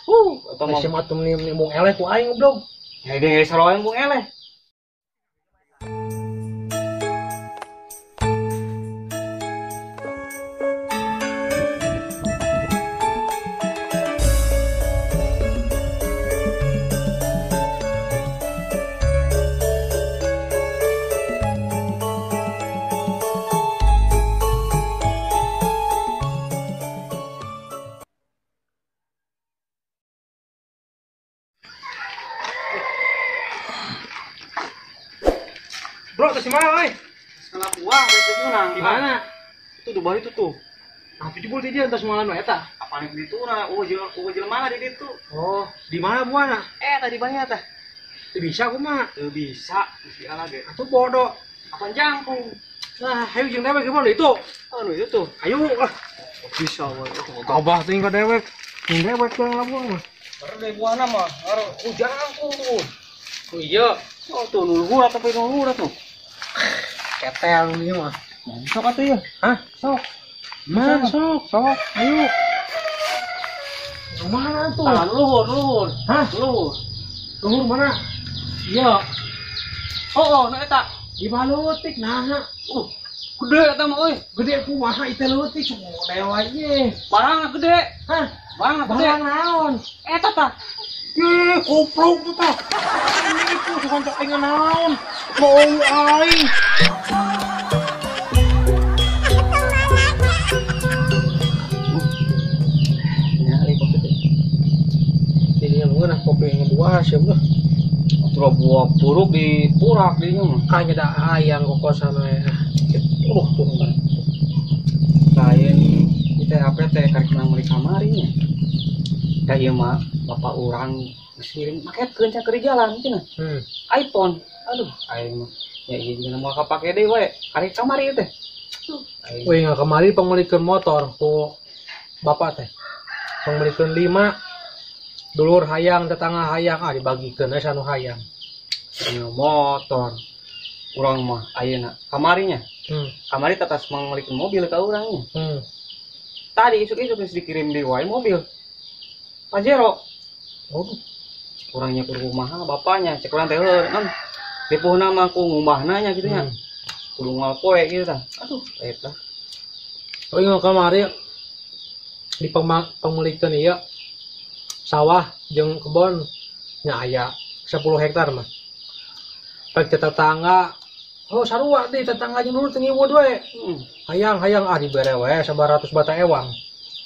Eta mah Si mah atuh meni embung eleh ku aing goblok. Ya ge sarua embung eleh. Bro, terus mana, oi? Kena buah, itu menang. Di mana? Itu di bawah itu tuh. Nah, 70 di dia entas malam eta. Apaan di itu nah? Oh, jelema di ditu. Oh, di mana buahna? Tadi banyak tah. Teu bisa kumaha? Teu bisa, mesti ala ge. Atuh bodoh. Apaan jangkung? Nah, ayo jeung dewek gimana itu? Anu itu tuh. Ayo lah. Bisa wae. Gabah teuing ka dewek. Jeung dewek yang labuh mah. Baru deui buahna mah, ngaruh jangkung tuh. Oh iya. Oh tuh luhur atau luhur tuh. Ketel ini mah. Sok atuh ya. Hah? Sok. Man, sok. Sok. Ayo. Mana tuh? Ah, luhur, luhur. Hah? Luhur. Luhur mana? Iya. Oh, nah eta. Di balutik nah. Gede eta mah euy. Gede kumaha itu leutik model wae. Barang gede. Hah? Barang gede. Barang naon? Eta tah. Ih, goblok tuh tah. Ini tuh sukan cok aing naon. Bohong aing. Nyari kopi teh. Jadi yang ngeunah kopi ngebuah sih mah. Atuh buah buruk di purak dinya mah. Kayaknya da hayang kokosan we. Tuh bentar. Lain ieu teh HP teh karek menang meuli kamari nya. Da ieu mah bapak urang geus ngirim makekeun ca keur jalan cenah. iPhone. Aduh, aing mah nya ieu jeung moal kapake deui we. Karek kamari teh. Weh, nggak kamari pangmeulikeun motor ku bapak teh. Pangmeulikeun 5. Dulur hayang, tetangga hayang, ah dibagikeun we sanu hayang. Nya motor. Urang mah ayeuna kamarinya. Kamari tatas mangmeulikeun mobil ka urang nya. Tadi isuk-isuk geus dikirim deui wae mobil. Pajero. Oh. Urangnya kudu kumaha bapaknya, cek urang teh heuh, non. Ripuhna mah ku ngumbahna nya kitu nya. Kudu ngoal poe kitu tah. Aduh, eta. Oh, ingat kamari di pangmeulikeun ieu sawah jeung kebon nya aya 10 hektar mah. Pek tetangga, oh sarua deui tetangga jeung dulur teu ngiwud we. Hayang-hayang ah dibere we 100 bata ewang.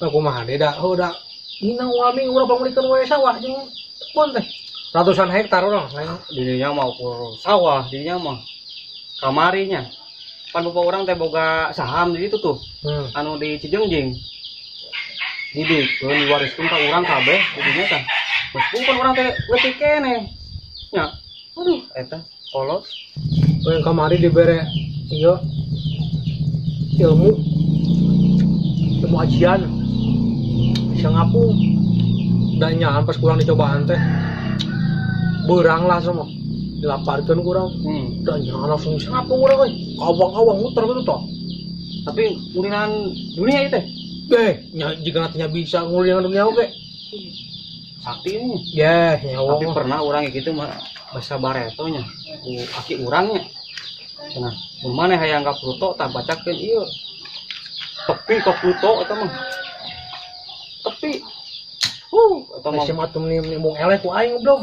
Nah kumaha deui da, heuh da nginang wami urang pangmeulikeun we sawah jeung kebon teh. Ratusan hektar urang. Dirinya mah ukur sawah, dirinya mah kamarinya. Pan bapak urang teh boga saham di ditu tuh. Anu di Cijengjing. Dibikeun diwariskeun ka urang kabeh didinya tah. Meskipun urang teh leutik keneh. Nya. Aduh, eta polos. Urang kamari dibere ieu ilmu ilmu ajian. Bisa ngapung. Dan nyahan pas kurang dicobaan teh. Berang lah semua. Dilaparkeun kurang. Dan nyahan langsung bisa ngapung urang euy. Kawang-kawang muter gitu toh. Tapi ngulinan dunia ieu teh. Nya jika nantinya bisa ngulinan dunia oge. Sakti ini. Yeh, nyawa. Tapi pernah urang gitu mah bahasa bareto nya. Ku aki urang nya. Cenah, mun maneh hayang ka Pluto tah bacakeun ieu. Tepi ka Pluto eta mah. Tepi. Eta mah si mah atuh meni embung eleh ku aing goblok.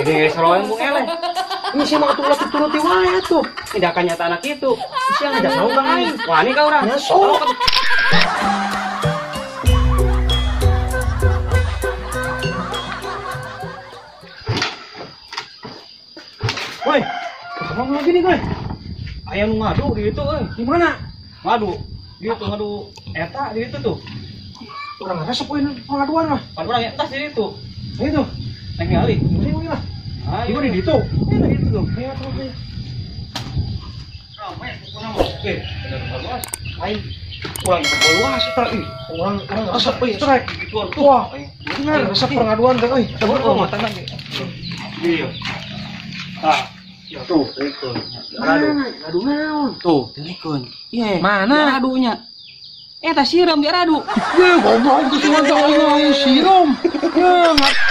Ge sarua embung eleh. Ini si mah atuh ulah tuturuti wae atuh. Tidak kenyataan kitu. Sia ngajak naon ka aing? Wani ka urang. Ya sok. Woi, ngomong lagi nih gue. Ayam ngadu di itu euy. Di mana? Ngadu. Di itu ngadu eta di itu tuh. Urang resep euy pengaduan mah. Pan urang tas di itu. Itu. Naik ngali. Ini lah. Ayo di ditu. Ini di itu tuh. Ayo tuh. Rame pokona mah. Bener luas. Aing urang luas eta euy. Urang resep euy strike gituan. Wah, bener resep pengaduan teh euy. Coba mah tanda ge. Iya. Ah. Tuh, telikeun. Adu. Adu naon? Tuh, telikeun. Ieu. Mana adunya? Eta sireum di aradu. Ye, goblok tuh cuma aing sireum. Ngeunah.